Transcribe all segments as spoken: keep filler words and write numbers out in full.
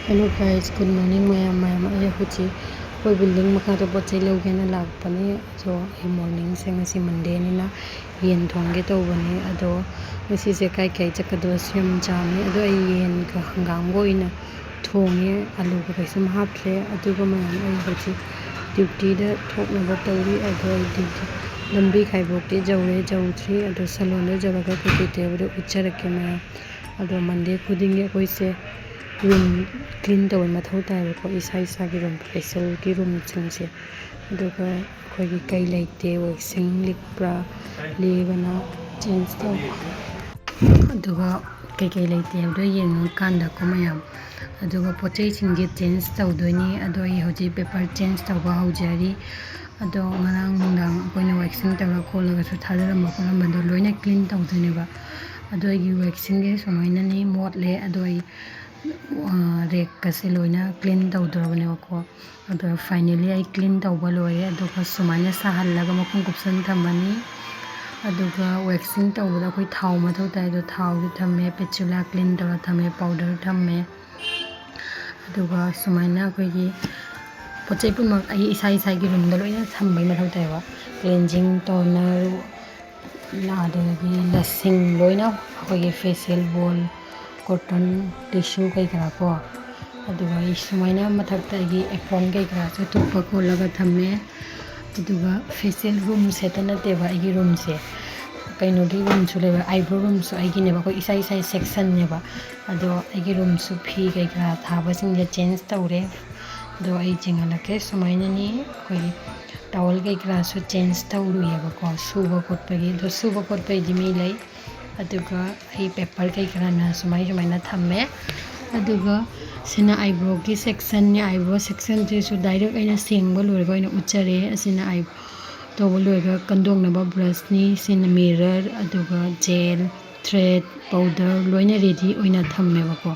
Hello guys, good morning ꯃꯌꯥꯝ꯫ ꯃꯌꯥꯝ, ꯑꯩ ꯍꯧꯖꯤꯛ ꯑꯩꯈꯣꯏ building ꯃꯈꯥꯗ ꯄꯣꯠ ꯆꯩ ꯂꯧꯒꯦꯅ ꯂꯥꯛꯄꯅꯦ꯫ ꯑꯗꯣ ꯑꯩ morningꯁꯦ ꯉꯁꯤ Mondayꯅꯤꯅ ꯌꯦꯟ ꯊꯣꯡꯒꯦ ꯇꯧꯕꯅꯦ꯫ ꯑꯗꯣ ꯉꯁꯤꯁꯦ ꯀꯥꯏ ꯀꯥꯏ ꯆꯠꯀꯗꯕꯁꯨ ꯌꯥꯝ ꯆꯥꯝꯃꯦ꯫ ꯑꯗꯣ ꯑꯩ ꯌꯦꯟꯒ ꯍꯪꯒꯥꯝꯒ ꯑꯣꯏꯅ ꯊꯣꯡꯉꯦ, ꯑꯂꯨꯒ ꯀꯩꯁꯨꯝ ꯍꯥꯞꯇ꯭ꯔꯦ꯫ ꯑꯗꯨꯒ ꯃꯌꯥꯝ, ꯑꯩ ꯍꯧꯖꯤꯛ dutyꯗ ꯊꯣꯛꯅꯕ ꯇꯧꯔꯤ꯫ ꯑꯗꯣ ꯑꯩ duty ꯂꯝꯕꯤ ꯈꯥꯏꯕꯣꯛꯇꯤ ꯌꯧꯔꯦ, ꯌꯧꯗ꯭ꯔꯤ꯫ ꯑꯗꯣ salonꯗ ꯌꯧꯔꯒ ꯀꯩꯀꯩ ꯇꯧꯕꯗꯣ ꯎꯠꯆꯔꯛꯀꯦ ꯃꯌꯥꯝ꯫ ꯑꯗꯣ Monday ꯈꯨꯗꯤꯡꯒꯤ ꯑꯩꯈꯣꯏꯁꯦ room clean ꯇꯧꯕ ꯃꯊꯧ ꯇꯥꯏꯕꯀꯣ, ꯏꯁꯥ ꯏꯁꯥꯒꯤ room, specialꯒꯤ roomꯁꯤꯡꯁꯦ꯫ ꯑꯗꯨꯒ ꯑꯩꯈꯣꯏꯒꯤ ꯀꯩ ꯂꯩꯇꯦ, waxing ꯂꯤꯛꯄ꯭ꯔꯥ, ꯂꯤꯛꯑꯒꯅ change ꯇꯧꯕ꯫ ꯑꯗꯨꯒ ꯀꯩꯀꯩ ꯂꯩꯇꯦ ꯍꯥꯏꯕꯗꯣ ꯌꯦꯡꯉꯀꯥꯟꯗꯀꯣ ꯃꯌꯥꯝ꯫ ꯑꯗꯨꯒ ꯄꯣꯠ ꯆꯩꯁꯤꯡꯁꯦ change ꯇꯧꯗꯣꯏꯅꯤ꯫ ꯑꯗꯣ ꯑꯩ ꯍꯧꯖꯤꯛ paper change ꯇꯧꯕ ꯍꯧꯖꯔꯤ꯫ ꯑꯗꯣ ꯉꯔꯥꯡ ꯅꯨꯡꯗꯥꯡ ꯑꯩꯈꯣꯏꯅ waxing ꯇꯧꯔ ꯈꯣꯠꯂꯒꯁꯨ ꯊꯥꯗꯔꯝꯕ ꯈꯣꯠꯂꯝꯕꯗꯣ ꯂꯣꯏꯅ clean ꯇꯧꯗꯣꯏꯅꯦꯕ꯫ ꯑꯗꯣ ꯑꯩꯒꯤ waxingꯁꯦ ꯁꯨꯃꯥꯏꯅꯅꯤ, ꯃꯣꯠꯂꯦ꯫ ꯑꯗꯣ ꯑꯩ, ꯑ, rackꯀꯁꯦ ꯂꯣꯏꯅ clean ꯇꯧꯗꯣꯔꯕꯅꯦꯕꯀꯣ꯫ ꯑꯗꯣ finally ꯑꯩ clean ꯇꯧꯕ ꯂꯣꯏꯔꯦ꯫ ꯑꯗꯨꯒ ꯁꯨꯃꯥꯏꯅ ꯁꯥꯍꯜꯂꯒ ꯃꯈꯨꯝ ꯀꯨꯞꯁꯟ ꯊꯝꯃꯅꯤ꯫ ꯑꯗꯨꯒ waxing ꯇꯧꯕꯗ ꯑꯩꯈꯣꯏ ꯊꯥꯎ ꯃꯊꯧ ꯇꯥꯏ꯫ ꯑꯗꯣ ꯊꯥꯎꯁꯨ ꯊꯝꯃꯦ, spatula clean ꯇꯧꯔ ꯊꯝꯃꯦ, powder ꯊꯝꯃꯦ꯫ ꯑꯗꯨꯒ ꯁꯨꯃꯥꯏꯅ ꯑꯩꯈꯣꯏꯒꯤ ꯄꯣꯠ ꯆꯩ ꯄꯨꯝꯅꯃꯛ ꯑꯩ ꯏꯁꯥ ꯏꯁꯥꯒꯤ roomꯗ ꯂꯣꯏꯅ ꯊꯝꯕꯒꯤ ꯃꯊꯧ ꯇꯥꯏꯌꯦꯕ꯫ Cleansing toner, ꯑꯗꯒꯤ ꯂꯁꯤꯡ, ꯂꯣꯏꯅ ꯑꯩꯈꯣꯏꯒꯤ facial bowl, cotton tissue ꯀꯩꯀꯔꯥ ꯀꯣ꯫ ꯑꯗꯨꯒ ꯑꯩ ꯁꯨꯃꯥꯏꯅ ꯃꯊꯛꯇ ꯑꯩꯒꯤ apron ꯀꯩꯀꯔꯥꯁꯨ ꯇꯨꯞꯄ ꯈꯣꯠꯂꯒ ꯊꯝꯃꯦ꯫ ꯑꯗꯨꯒ facial roomꯁꯦꯇ ꯅꯠꯇꯦꯕ ꯑꯩꯒꯤ roomꯁꯦ, ꯀꯩꯅꯣꯒꯤ roomꯁꯨ ꯂꯩꯕ, eyebrow roomꯁꯨ ꯑꯩꯒꯤꯅꯦꯕ, ꯑꯩꯈꯣꯏ ꯏꯁꯥ ꯏꯁꯥꯒꯤ sectionꯅꯦꯕ꯫ ꯑꯗꯣ ꯑꯩꯒꯤ roomꯁꯨ ꯐꯤ ꯀꯩꯀꯔꯥ ꯊꯥꯕꯁꯤꯡꯁꯦ change ꯇꯧꯔꯦ꯫ ꯑꯗꯣ ꯑꯩ ꯆꯤꯡꯍꯜꯂꯛꯀꯦ꯫ ꯁꯨꯃꯥꯏꯅꯅꯤ ꯑꯩꯈꯣꯏꯒꯤ towel ꯀꯩꯀꯔꯥꯁꯨ change ꯇꯧꯔꯨꯏꯌꯦꯕꯀꯣ, ꯁꯨꯕ ꯈꯣꯠꯄꯒꯤ꯫ ꯑꯗꯣ ꯁꯨꯕ ꯈꯣꯠꯄꯒꯤꯗꯤ ꯃꯤ ꯂꯩ꯫ ꯑꯗꯨꯒ ꯑꯩ paper ꯀꯩꯀꯔꯥꯅ ꯁꯨꯃꯥꯏ ꯁꯨꯃꯥꯏꯅ ꯊꯝꯃꯦ꯫ ꯑꯗꯨꯒ ꯁꯤꯅ eyebrowꯒꯤ sectionꯅꯦ꯫ Eyebrow sectionꯁꯤꯁꯨ direct ꯑꯩꯅ ꯁꯦꯡꯕ ꯂꯣꯏꯔꯒ ꯑꯣꯏꯅ ꯎꯠꯆꯔꯦ꯫ ꯑꯁꯤꯅ eyebrow ꯇꯧꯕ ꯂꯣꯏꯔꯒ ꯀꯟꯗꯣꯛꯅꯕ brushꯅꯤ꯫ ꯁꯤꯅ mirror, ꯑꯗꯨꯒ gel, thread, powder ꯂꯣꯏꯅ ready ꯑꯣꯏꯅ ꯊꯝꯃꯦꯕꯀꯣ꯫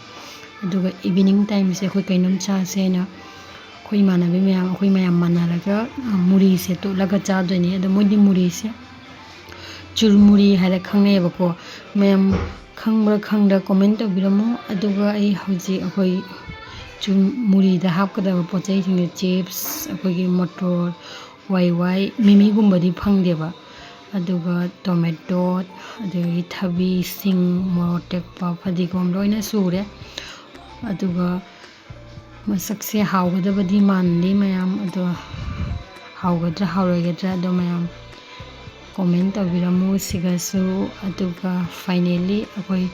ꯑꯗꯨꯒ evening timeꯁꯦ ꯑꯩꯈꯣꯏ ꯀꯩꯅꯣꯝ ꯆꯥꯁꯦꯅ ꯑꯩꯈꯣꯏ ꯏꯃꯥꯟꯅꯕꯤ ꯃꯌꯥꯝ, ꯑꯩꯈꯣꯏ ꯃꯌꯥꯝ ꯃꯥꯟꯅꯔꯒ, ꯑ, ꯃꯨꯔꯤꯁꯦ ꯇꯣꯠꯂꯒ ꯆꯥꯗꯣꯏꯅꯦ꯫ ꯑꯗꯣ ꯃꯣꯏꯗꯤ ꯃꯨꯔꯤꯁꯦ ꯆꯨꯔꯃꯨꯔꯤ ꯍꯥꯏꯔ ꯈꯪꯅꯩꯌꯦꯕꯀꯣ꯫ ꯃꯌꯥꯝ ꯈꯪꯕ꯭ꯔꯥ ꯈꯪꯗ꯭ꯔꯥ comment ꯇꯧꯕꯤꯔꯝꯃꯣ꯫ ꯑꯗꯨꯒ ꯑꯩ ꯍꯧꯖꯤꯛ ꯑꯩꯈꯣꯏ ꯆꯨꯝ-, ꯃꯨꯔꯤꯗ ꯍꯥꯞꯀꯗꯕ ꯄꯣꯠ ꯆꯩꯁꯤꯡꯁꯦ, ꯆꯤꯞꯁ, ꯑꯩꯈꯣꯏꯒꯤ ꯃꯣꯇꯣꯔ, ꯋꯥꯏ ꯋꯥꯏ, ꯃꯤꯃꯤꯒꯨꯝꯕꯗꯤ ꯐꯪꯗꯦꯕ꯫ ꯑꯗꯨꯒ ꯇꯣꯃꯦꯇꯣ, ꯑꯗꯒꯤ ꯊꯕꯤ, ꯁꯤꯡ, ꯃꯣꯔꯣꯛ ꯑꯇꯦꯛꯄ, ꯐꯗꯤꯒꯣꯝ ꯂꯣꯏꯅ ꯁꯨꯔꯦ꯫ ꯑꯗꯨꯒ ꯃꯁꯛꯁꯦ ꯍꯥꯎꯒꯗꯕꯗꯤ ꯃꯥꯟꯗꯦ ꯃꯌꯥꯝ, ꯑꯗꯣ ꯍꯥꯎꯒꯗ꯭ꯔꯥ ꯍꯥꯎꯔꯣꯏꯒꯗ꯭ꯔꯥ ꯑꯗꯣ ꯃꯌꯥꯝ ꯀꯣꯃꯦꯟ ꯇꯧꯕꯤꯔꯝꯃꯨ ꯁꯤꯒꯁꯨ꯫ ꯑꯗꯨꯒ ꯐꯥꯏꯅꯦꯜꯂꯤ ꯑꯩꯈꯣꯏ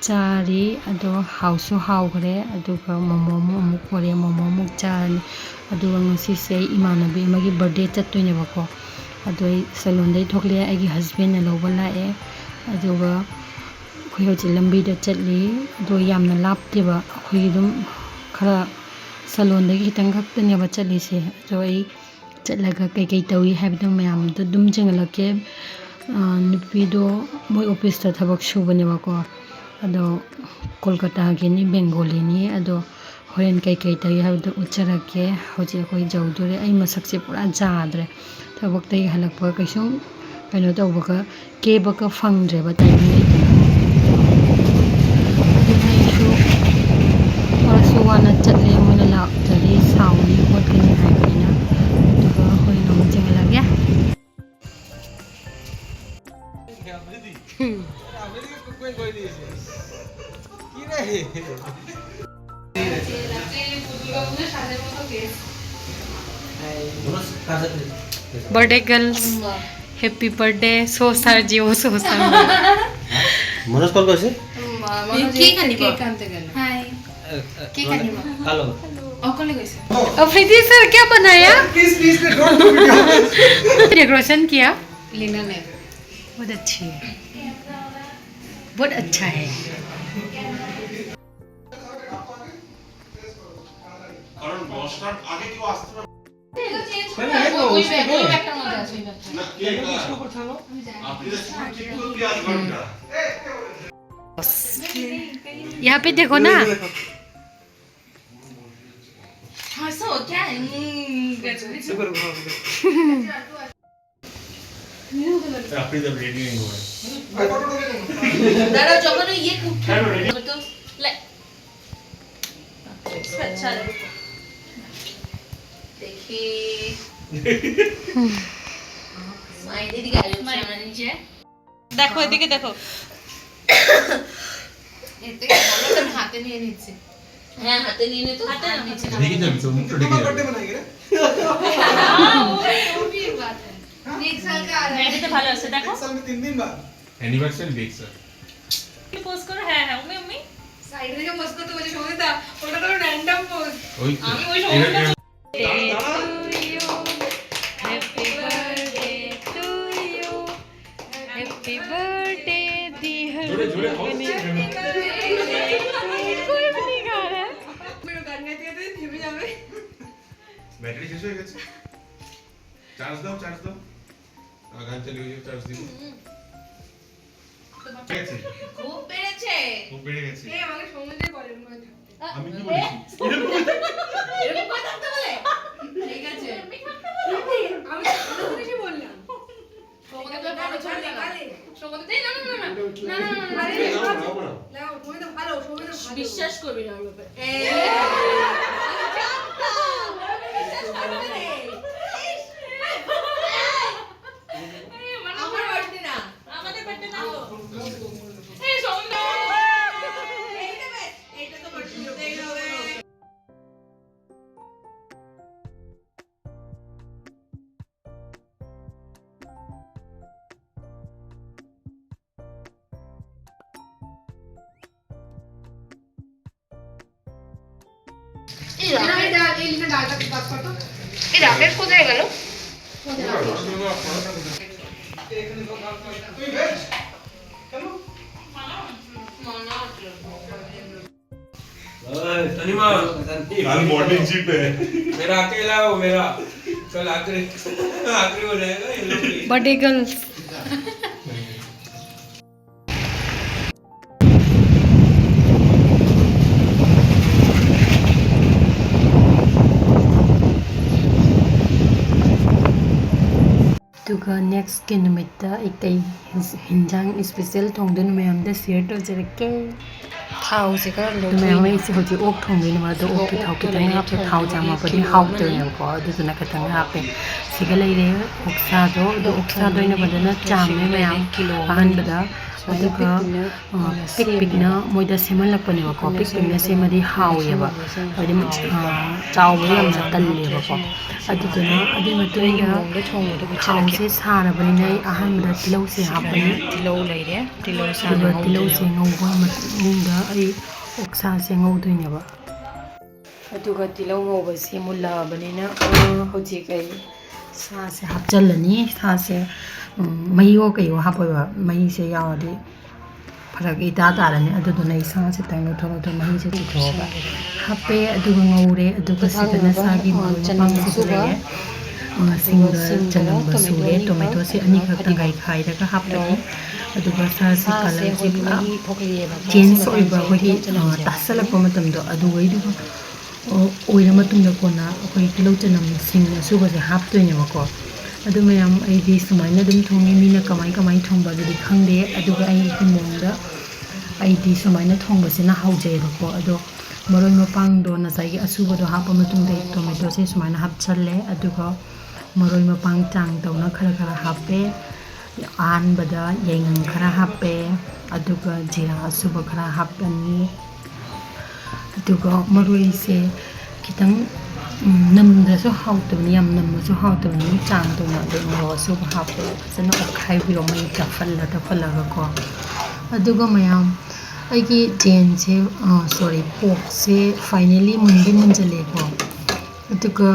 ꯆꯥꯔꯤ, ꯑꯗꯣ ꯍꯥꯎꯁꯨ ꯍꯥꯎꯈ꯭ꯔꯦ꯫ ꯑꯗꯨꯒ ꯃꯣꯃꯣ ꯑꯃꯨꯛ ꯑꯃꯨꯛ ꯄꯣꯔꯛꯑꯦ, ꯃꯣꯃꯣ ꯑꯃꯨꯛ ꯆꯥꯔꯅꯤ꯫ ꯑꯗꯨꯒ ꯉꯁꯤꯁꯦ ꯑꯩ ꯏꯃꯥꯟꯅꯕꯤ ꯑꯃꯒꯤ ꯕꯥꯔꯗꯦ ꯆꯠꯇꯣꯏꯅꯦꯕꯀꯣ꯫ ꯑꯗꯣ ꯑꯩ ꯁꯦꯂꯣꯟꯗꯩ ꯊꯣꯛꯂꯛꯑꯦ, ꯑꯩꯒꯤ ꯍꯁꯕꯦꯟꯅ ꯂꯧꯕ ꯂꯥꯛꯑꯦ꯫ ꯑꯗꯨꯒ ꯑꯩꯈꯣꯏ ꯍꯧꯖꯤꯛ ꯂꯝꯕꯤꯗ ꯆꯠꯂꯤ꯫ ꯑꯗꯣ ꯌꯥꯝꯅ ꯂꯥꯞꯇꯦꯕ, ꯑꯩꯈꯣꯏꯒꯤ ꯑꯗꯨꯝ ꯈꯔ ꯁꯦꯂꯣꯟꯗꯒꯤ ꯈꯤꯇꯪ ꯈꯛꯇꯅꯦꯕ ꯆꯠꯂꯤꯁꯦ꯫ ꯑꯗꯣ ꯑꯩ ꯆꯠꯂꯒ ꯀꯩꯀꯩ ꯇꯧꯏ ꯍꯥꯏꯕꯗꯣ ꯃꯌꯥꯝꯗꯣ ꯑꯗꯨꯝ ꯆꯦꯡꯍꯜꯂꯛꯀꯦ꯫ ꯑ, ꯅꯨꯄꯤꯗꯣ ꯃꯣꯏ ꯑꯣꯐꯤꯁꯇ ꯊꯕꯛ ꯁꯨꯕꯅꯦꯕꯀꯣ꯫ ꯑꯗꯣ ꯀꯣꯜꯀꯇꯥꯒꯤꯅꯤ, ꯕꯦꯡꯒꯣꯂꯤꯅꯤ꯫ ꯑꯗꯣ ꯍꯣꯔꯦꯟ ꯀꯩꯀꯩ ꯇꯧꯏ ꯍꯥꯏꯕꯗꯣ ꯎꯠꯆꯔꯛꯀꯦ꯫ ꯍꯧꯖꯤꯛ ꯑꯩꯈꯣꯏ ꯌꯧꯗꯣꯔꯦ꯫ ꯑꯩ ꯃꯁꯛꯁꯦ ꯄꯨꯔꯥ ꯌꯥꯗ꯭ꯔꯦ꯫ ꯊꯕꯛꯇꯒꯤ ꯍꯜꯂꯛꯄꯒ ꯀꯩꯁꯨꯝ ꯀꯩꯅꯣ ꯇꯧꯕꯒ, ꯀꯦꯕꯒ ꯐꯪꯗ꯭ꯔꯦꯕ ꯇꯥꯏꯃꯤꯡ ꯂꯩꯇꯦ꯫ ꯑꯗꯨꯅ ꯑꯩꯁꯨ ꯋꯥꯁꯨ ꯋꯥꯅ ꯆꯠꯂꯦ, ꯃꯣꯏꯅ ꯂꯥꯛꯇ꯭ꯔꯗꯤ ꯁꯥꯎꯅꯤ ꯈꯣꯠꯀꯅꯤ ꯍꯥꯏꯕꯅꯤꯅ꯫ ꯑꯗꯨꯒ ꯍꯣꯔꯦꯟ ꯑꯃꯨꯛ ꯆꯦꯡꯍꯜꯂꯛꯑꯒꯦ꯫ Birthday girls, happy birthday. So star ji, oh so star. Manoj call কৰিছে? কি খানিব? কেক আনতে গেল। হাই। কি খানিব? হেল্ল'। অকলে গৈছে। অ, প্ৰীতি ছাৰ, কিয় বনায়া? Please, please, please, don't do video. Decoration किया? लिनन है। बहुत अच्छी है। बहुत अच्छा है। কারণ দশটার আগে কেউ আসতে পারে। কেন, এই তো, ওই ব্যাগ, ওই ব্যাগটার মধ্যে আছে, ওই ব্যাগটা। না, কে এটা? इसके ऊपर था ना? আপনি তো স্কুল ঠিক করতে আধ ঘন্টা। यहाँ पे देखो ना। हंसो, क्या है? हम्म, कर रहे। আপনি তো রেডি নেই। দাঁড়াও, যখন ওই ইয়ে কুক কেন রেডি? তো লে-, अच्छा है। देखिए। स्माइली दिखा रही हूँ। স্মাইলি। দেখো, এদিকে দেখো। এতে কি ভালো? আমি হাতে নিয়ে নিচ্ছি। হ্যাঁ, হাতে নিয়ে নে তো। হাতে আর নিয়ে নিচে নে। দেখি যাবি তো, মুখটা ঢেকে যাবে। वो भी एक बात है। नेक्स्ट साल का आ रहा है। এটা তো ভালো আছে, দেখো। एक साल में तीन दिन बाद। एनिवर्सरी देख सर। কি পোজ করো? হ্যাঁ, হ্যাঁ, উমি, উমি। সাইড থেকে পোজ করতে বলছে, সৌমিতা, ওটা তো র‍্যান্ডম পোজ। ওই তো। আমি ওই এটা সৌমিতা। দাঁড়া, দাঁড়া। To you, happy birthday to you, happy birthday dear জোরে, জোরে, আওয়াজ হচ্ছে কেন? कोई भी नहीं गा रहा है। मेरे गान गाते गाते থেমে যাবে। ব্যাটারি শেষ হয়ে গেছে। চার্জ দাও, চার্জ দাও। আমার গান চালিয়ে ওই চার্জ দিব। ঠিক আছে। খুব বেড়েছে। খুব বেড়ে গেছে। এ, আমাকে সৌমিতাই বলে, মনে হয় থাকতে। আমি কি বলেছি? এরকম করে থাকতে বলে? ঠিক আছে। আমি তো ভালো জিনিসই বললাম। সৌমিতা তো ভালো চলে গেল। সৌমিতা, এই, না, না, না, না। না, না, না, না, না। আরে, লাও, লাও, লাও। লাও, সৌমিতা ভালো, সৌমিতা ভালো। বিশ্বাস করবি না ওর ব্যাপারে। এ, আমি জানতাম, ওরা বিশ্বাস করবে না। এই, মানে আমার বার্থডে না, আমাদের বার্থডে না তো। এই, সৌমিতা। এইটা বেশ, এইটা তো বার্থডে হতেই হবে। এই রাকেশ, এই লিনা ডালটা বাদ কর তো। এই রাকেশ কোথায় গেল? তুমি ভেজ? কেন? মানা আছে। ओए, तनिमा। कल मॉर्निंग जिम है। मेरा अकेला हो, मेरा। कल आखिरी, आखिरी हो जाएगा ये लोग की। Birthday girls. ꯑꯗꯨꯒ ꯅꯦꯛꯁꯀꯤ ꯅꯨꯃꯤꯠꯇ ꯑꯩ ꯀꯩ ꯍꯤꯟꯖꯥꯡ special ꯊꯣꯡꯗꯨꯅ ꯃꯌꯥꯝꯗ share ꯇꯧꯖꯔꯛꯀꯦ꯫ ꯊꯥꯎꯁꯦ ꯈꯔ ꯑꯗꯨ ꯃꯌꯥꯝ ꯑꯩꯁꯦ ꯍꯧꯖꯤꯛ ꯑꯣꯛ ꯊꯣꯡꯗꯣꯏꯅꯦꯕ, ꯑꯗꯣ ꯑꯣꯛꯀꯤ ꯊꯥꯎ ꯈꯤꯇꯪ ꯍꯥꯞꯄꯦ꯫ ꯊꯥꯎ ꯌꯥꯝꯃꯛꯄꯗꯤ ꯍꯥꯎꯇꯕꯅꯦꯕꯀꯣ, ꯑꯗꯨꯗꯨꯅ ꯈꯤꯇꯪ ꯍꯥꯞꯄꯦ꯫ ꯁꯤꯒ ꯂꯩꯔꯦ ꯑꯣꯛꯁꯥꯗꯣ꯫ ꯑꯗꯣ ꯑꯣꯛꯁꯥꯗꯣ ꯑꯩꯅ ꯐꯖꯅ ꯆꯥꯝꯃꯦ ꯃꯌꯥꯝ ꯑꯍꯥꯟꯕꯗ꯫ ꯑꯗꯨꯒ ꯄꯤꯛ ꯄꯤꯛꯅ ꯃꯣꯏꯗ ꯁꯦꯝꯍꯜꯂꯛꯄꯅꯦꯕꯀꯣ꯫ ꯄꯤꯛ ꯄꯤꯛꯅ ꯁꯦꯝꯃꯗꯤ ꯍꯥꯎꯋꯦꯕ, ꯍꯥꯏꯗꯤ ꯆꯥꯎꯕ ꯌꯥꯝꯅ ꯇꯜꯂꯦꯕꯀꯣ꯫ ꯑꯗꯨꯗꯨꯅ ꯑꯗꯨꯒꯤ ꯃꯇꯨꯡꯗ ꯊꯥꯎꯁꯦ ꯁꯥꯔꯕꯅꯤꯅ ꯑꯩ ꯑꯍꯥꯟꯕꯗ ꯇꯤꯜꯍꯧꯁꯦ ꯍꯥꯞꯄꯅꯤ꯫ ꯇꯤꯜꯍꯧ ꯂꯩꯔꯦ꯫ ꯇꯤꯜꯍꯧ ꯁꯥꯅ ꯑꯗꯨꯒ ꯉꯧꯗꯣꯏꯅꯦꯕ꯫ ꯇꯤꯜꯍꯧꯁꯦ ꯉꯧꯕ ꯃꯇꯨꯡꯗ ꯑꯩ ꯑꯣꯛꯁꯥꯁꯦ ꯉꯧꯗꯣꯏꯅꯦꯕ꯫ ꯑꯗꯨꯒ ꯇꯤꯜꯍꯧ ꯉꯧꯕꯁꯦ ꯃꯨꯜꯂꯛꯑꯕꯅꯤꯅ ꯍꯧꯖꯤꯛ ꯑꯩ ꯁꯥꯁꯦ ꯍꯥꯞꯆꯤꯜꯂꯅꯤ꯫ ꯁꯥꯁꯦ ꯃꯍꯤꯋꯣ ꯀꯩꯋꯣ ꯍꯥꯞꯄꯣꯏꯕ, ꯃꯍꯤꯁꯦ ꯌꯥꯎꯔꯗꯤ ꯐꯔꯛ ꯏꯇꯥ ꯇꯥꯔꯅꯤ꯫ ꯑꯗꯨꯗꯨꯅ ꯑꯩ ꯁꯥꯁꯦ ꯈꯤꯇꯪ ꯂꯧꯊꯣꯛ ꯂꯧꯊꯣꯛ ꯃꯍꯤꯁꯦ ꯆꯤꯊꯣꯛꯑꯒ ꯍꯥꯞꯄꯦ꯫ ꯑꯗꯨꯒ ꯉꯧꯔꯦ꯫ ꯑꯗꯨꯒ ꯁꯤꯗꯅ ꯁꯥꯒꯤ ꯃꯔꯣꯏ ꯃꯄꯥꯡꯁꯦ ꯂꯩꯔꯦ꯫ ꯁꯤꯡꯒ ꯆꯅꯝꯒ ꯁꯨꯔꯦ꯫ ꯇꯣꯃꯦꯇꯣ ꯑꯅꯤꯒ ꯇꯣꯃꯦꯇꯣꯁꯦ ꯑꯅꯤꯈꯛ ꯇꯪꯈꯥꯏ ꯈꯥꯏꯔꯒ ꯍꯥꯞꯄꯅꯤ꯫ ꯑꯗꯨꯒ ꯁꯥꯁꯤ ꯀꯂꯔꯁꯦ ꯄꯨꯔꯥ ꯆꯦꯟꯖ ꯑꯣꯏꯕ ꯑꯩꯈꯣꯏꯒꯤ ꯇꯥꯁꯜꯂꯛꯄ ꯃꯇꯝꯗꯣ ꯑꯗꯨꯒꯩꯗꯨꯒ ꯑꯣꯏꯔ ꯃꯇꯨꯡꯗ ꯀꯣꯟꯅ ꯑꯩꯈꯣꯏ ꯇꯤꯜꯍꯧ ꯆꯅꯝ ꯁꯤꯡ ꯑꯁꯨꯕꯁꯦ ꯍꯥꯞꯇꯣꯏꯅꯦꯕꯀꯣ꯫ ꯑꯗꯨ ꯃꯌꯥꯝ ꯑꯩꯗꯤ ꯁꯨꯃꯥꯏꯅ ꯑꯗꯨꯝ ꯊꯣꯡꯉꯤ꯫ ꯃꯤꯅ ꯀꯃꯥꯏ ꯀꯃꯥꯏꯅ ꯊꯣꯡꯕ ꯑꯗꯨꯗꯤ ꯈꯪꯗꯦ꯫ ꯑꯗꯨꯒ ꯑꯩꯒꯤ ꯃꯑꯣꯡꯗ ꯑꯩꯗꯤ ꯁꯨꯃꯥꯏꯅ ꯊꯣꯡꯕꯁꯤꯅ ꯍꯥꯎꯖꯩꯑꯕꯀꯣ꯫ ꯑꯗꯣ ꯃꯔꯣꯏ ꯃꯄꯥꯡꯗꯣ ꯉꯁꯥꯏꯒꯤ ꯑꯁꯨꯕꯗꯣ ꯍꯥꯞꯄ ꯃꯇꯨꯡꯗ ꯑꯩ ꯇꯣꯃꯦꯇꯣꯁꯦ ꯁꯨꯃꯥꯏꯅ ꯍꯥꯞꯆꯜꯂꯦ꯫ ꯑꯗꯨꯒ ꯃꯔꯣꯏ ꯃꯄꯥꯡ ꯆꯥꯡ ꯇꯧꯅ ꯈꯔ ꯈꯔ ꯍꯥꯞꯄꯦ꯫ ꯑꯍꯥꯟꯕꯗ ꯌꯥꯏꯉꯪ ꯈꯔ ꯍꯥꯞꯄꯦ꯫ ꯑꯗꯨꯒ ꯖꯤꯔꯥ ꯑꯁꯨꯕ ꯈꯔ ꯍꯥꯞꯄꯅꯤ꯫ ꯑꯗꯨꯒ ꯃꯔꯣꯏꯁꯦ ꯈꯤꯇꯪ ꯅꯝꯗ꯭ꯔꯁꯨ ꯍꯥꯎꯇꯕꯅꯤ, ꯌꯥꯝ ꯅꯝꯃꯁꯨ ꯍꯥꯎꯇꯕꯅꯤ꯫ ꯆꯥꯡ ꯇꯧꯅ ꯑꯗꯨ ꯃꯣꯔꯣꯛ ꯑꯁꯨꯕ ꯍꯥꯞꯄꯒ ꯐꯖꯅ ꯑꯣꯠꯈꯥꯏꯕꯤꯔꯣ, ꯃꯩ ꯇꯞꯍꯜꯂ ꯇꯞꯍꯜꯂꯒꯀꯣ꯫ ꯑꯗꯨꯒ ꯃꯌꯥꯝ ꯑꯩꯒꯤ ꯇꯦꯟꯁꯦ, ꯁꯣꯔꯤ, ꯄꯣꯛꯁꯦ ꯐꯥꯏꯅꯦꯜꯂꯤ ꯃꯨꯟꯗꯤ ꯃꯨꯟꯖꯜꯂꯦꯀꯣ꯫ ꯑꯗꯨꯒ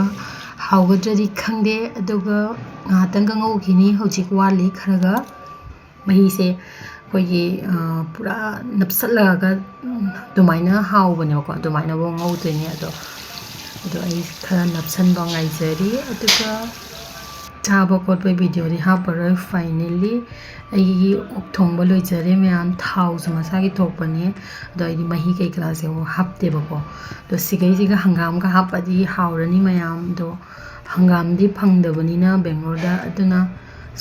ꯍꯥꯎꯒꯗ꯭ꯔꯗꯤ ꯈꯪꯗꯦ꯫ ꯑꯗꯨꯒ ꯉꯥꯏꯍꯥꯛꯇꯪꯒ ꯉꯧꯈꯤꯅꯤ꯫ ꯍꯧꯖꯤꯛ ꯋꯥꯠꯂꯤ ꯈꯔꯒ꯫ ꯃꯍꯤꯁꯦ ꯑꯩꯈꯣꯏꯒꯤ ꯄꯨꯔꯥ ꯅꯞꯁꯜꯂꯛꯑꯒ ꯑꯗꯨꯃꯥꯏꯅ ꯍꯥꯎꯕꯅꯦꯕꯀꯣ꯫ ꯑꯗꯨꯃꯥꯏꯅꯐꯧ ꯉꯧꯗꯣꯏꯅꯦ꯫ ꯑꯗꯣ ꯑꯗꯣ ꯑꯩ ꯈꯔ ꯅꯞꯁꯟꯕ ꯉꯥꯏꯖꯔꯤ꯫ ꯑꯗꯨꯒ ꯆꯥꯕ ꯈꯣꯠꯄꯒꯤ ꯚꯤꯗꯤꯑꯣꯗꯤ ꯍꯥꯞꯄꯔꯣꯏ꯫ ꯐꯥꯏꯅꯦꯜꯂꯤ ꯑꯩꯒꯤ ꯑꯣꯛ ꯊꯣꯡꯕ ꯂꯣꯏꯖꯔꯦ ꯃꯌꯥꯝ꯫ ꯊꯥꯎꯁꯨ ꯃꯁꯥꯒꯤ ꯊꯣꯛꯄꯅꯦ꯫ ꯑꯗꯣ ꯑꯩꯗꯤ ꯃꯍꯤ ꯀꯩ ꯀꯔꯥꯁꯦ ꯑꯃꯨꯛ ꯍꯥꯞꯇꯦꯕꯀꯣ꯫ ꯑꯗꯣ ꯁꯤꯈꯩꯁꯤꯒ ꯍꯪꯒꯥꯝꯒ ꯍꯥꯞꯄꯗꯤ ꯍꯥꯎꯔꯅꯤ ꯃꯌꯥꯝ꯫ ꯑꯗꯣ ꯍꯪꯒꯥꯝꯗꯤ ꯐꯪꯗꯕꯅꯤꯅ ꯕꯦꯡꯒ꯭ꯂꯣꯔꯗ, ꯑꯗꯨꯅ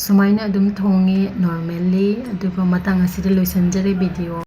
ꯁꯨꯃꯥꯏꯅ ꯑꯗꯨꯝ ꯊꯣꯡꯉꯦ normally꯫ ꯑꯗꯨꯒ ꯃꯇꯥꯡ ꯑꯁꯤꯗ ꯂꯣꯏꯁꯤꯟꯖꯔꯦ video꯫